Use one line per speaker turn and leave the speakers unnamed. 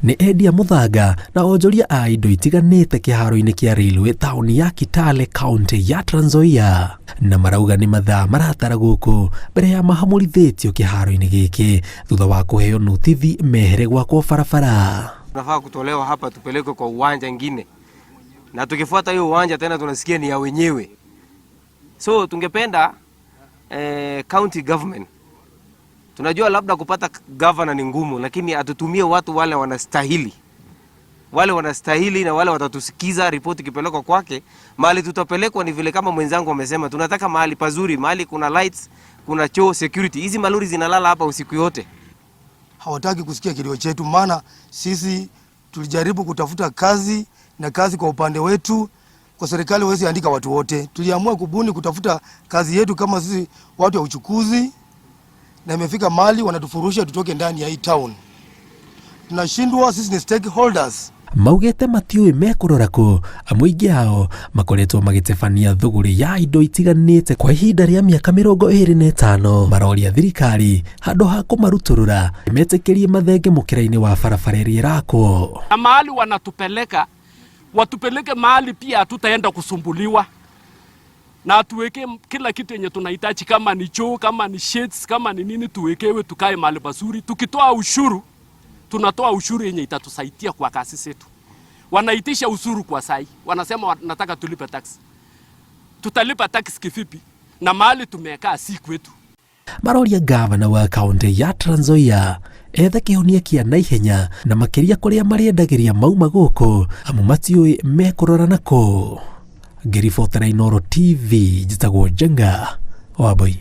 Nĩ endia mũthanga na onjoria a indo itiganĩte kĩharo-inĩ kĩa Railway taũni ya Kitale kaunti ya Trans Nzoia na marauga nĩ mathaa maratara gũkũ mbere ya mahamũrithĩtio kĩharo-inĩ gĩkĩ thutha wa kũheo notithi mehere gwakwo barabara.
Tunafaa kutolewa hapa tupelekwe kwa uwanja ingine, na tukifuata hiyo uwanja tena tunasikia ni ya wenyewe. So tungependa county government, tunajua labda kupata governor ni ngumu, lakini atutumie watu wale wanastahili, wale wanastahili na wale watatusikiza. Ripoti ikipelekwa kwake, mahali tutapelekwa ni vile kama mwenzangu amesema, tunataka mahali pazuri, mahali kuna lights, kuna choo, security. Hizi malori zinalala hapa usiku yote.
Hawataki kusikia kilio chetu, maana sisi tulijaribu kutafuta kazi na kazi kwa upande wetu kwa serikali hawezi andika watu wote. Tuliamua kubuni kutafuta kazi yetu kama sisi watu wa uchukuzi, na imefika mahali wanatufurusha tutoke ndani ya hii town. Tunashindwa, sisi ni stakeholders.
Maugĩte matiũĩ mekũrora kũ amu aingĩ ao makoretwo magĩtebania thũgũrĩ ya indo itiganĩte kwa ihinda rĩa mĩaka 25. Maroria thirikari handũ ha kũmarutũrũra metĩkĩrie mathenge mũkĩra-inĩ wa barabara ĩrĩa ĩrakwo.
Na mahali wanatupeleka, watupeleke mahali pia hatutaenda kusumbuliwa na tuweke kila kitu yenye tunahitaji, kama ni choo, kama ni shades, kama ni nini, tuwekewe, tukae mahali pazuri. Tukitoa ushuru, tunatoa ushuru yenye itatusaidia kwa kazi zetu. Wanaitisha ushuru kwa sai, wanasema wanataka tulipe tax. Tutalipa tax kivipi na mahali tumekaa si kwetu?
Maroria gavana wa kaunti ya Trans Nzoia ethe kĩhonia kĩa naihenya na makĩria kũrĩa marĩendagĩria mauma gũkũ amu matiũĩ mekũrora nakũ. Ngĩribotera Inooro TV, njĩtagwo Njenga Wambui.